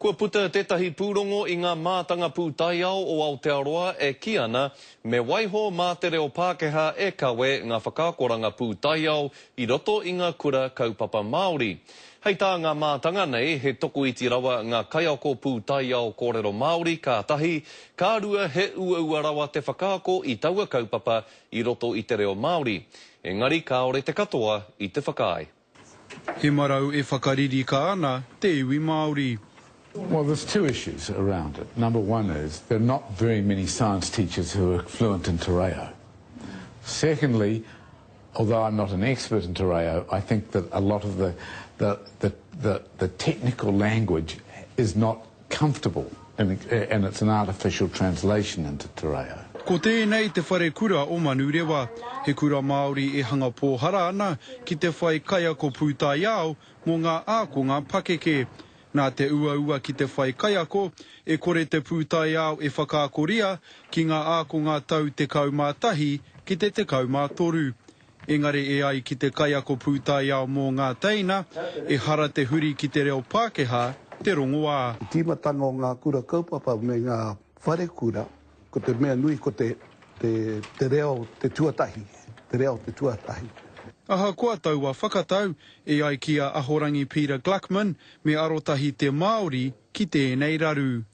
Kua puta tētahi pūrongo i ngā mātanga pūtaiao o Aotearoa e kī ana me waiho mā te reo Pākehā e kawe ngā whakaakoranga pūtaiao i roto i ngā kura kaupapa Māori. Hei tā ngā mātanga nei, he tokoiti rawa ngā kaiako pūtaiao kōrero Māori ka tahi, ka rua he uaua rawa te whakaako i taua kaupapa i roto i te reo Māori. Engari kāore te katoa i te whakaae. He marau e whakaririka ana te iwi Māori. Well, there's two issues around it. Number one is there are not very many science teachers who are fluent in te reo. Secondly, although I'm not an expert in te reo, I think that a lot of the, the, the, the, the technical language is not comfortable and, and it's an artificial translation into te reo. Ko tēnei te wharekura o Manurewa, he kura Māori e hanga pōhara ana ki te whai kaiako pūtaiao mō ngā ākonga pakeke. Nā te uaua ki te whai kaiako, e kore te pūtaiao e whakaakoria ki ngā ākonga tau 11 ki te 13. Engari e ai ki te kaiako pūtaiao mō ngā teina, ehara te huri ki te reo Pākehā te rongoā. Te tīmatanga o ngā kura kaupapa me ngā wharekura, ko te mea nui ko te, te, te reo te tuatahi, te reo te tuatahi. Ahakoa taua whakatau, e ai ki a Ahorangi Peter Gluckman, me arotahi te Māori ki tēnei raru.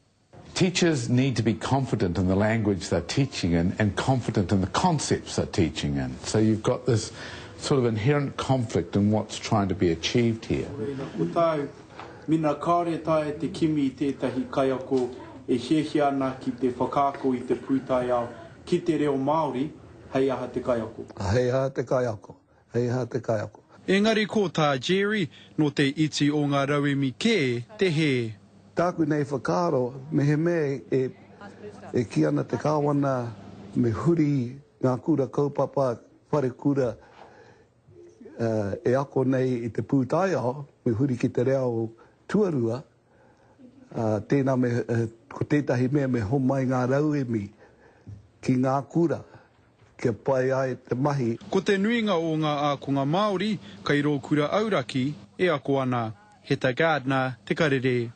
Teachers need to be confident in the language they're teaching in and confident in the concepts they're teaching in. So you've got this sort of inherent conflict in what's trying to be achieved here. Nō reira, ko tāu, mina kāore e taea te kimi i tētahi kaiako e hiahia ana ki te whakaako i te pūtaiao ki te reo Māori, hei aha te kaiako? Hei aha te kaiako? Hei aha te kaiako? Engari ko tā Jerry, nō te iti o ngā rauemi kē te hē. Tāku nei whakaaro, mehemea e, e kī ana te Kāwana me huri ngā kura kaupapa, wharekura e ako nei i te pūtaiao, me huri ki te reo tuarua, tēnā me, ko tētahi mea me homai ngā rauemi ki ngā kura kia pai ai te mahi. Ko te nuinga o ngā ākonga Māori kei rō kura auraki e ako ana. Heta Gardner, Te Karere.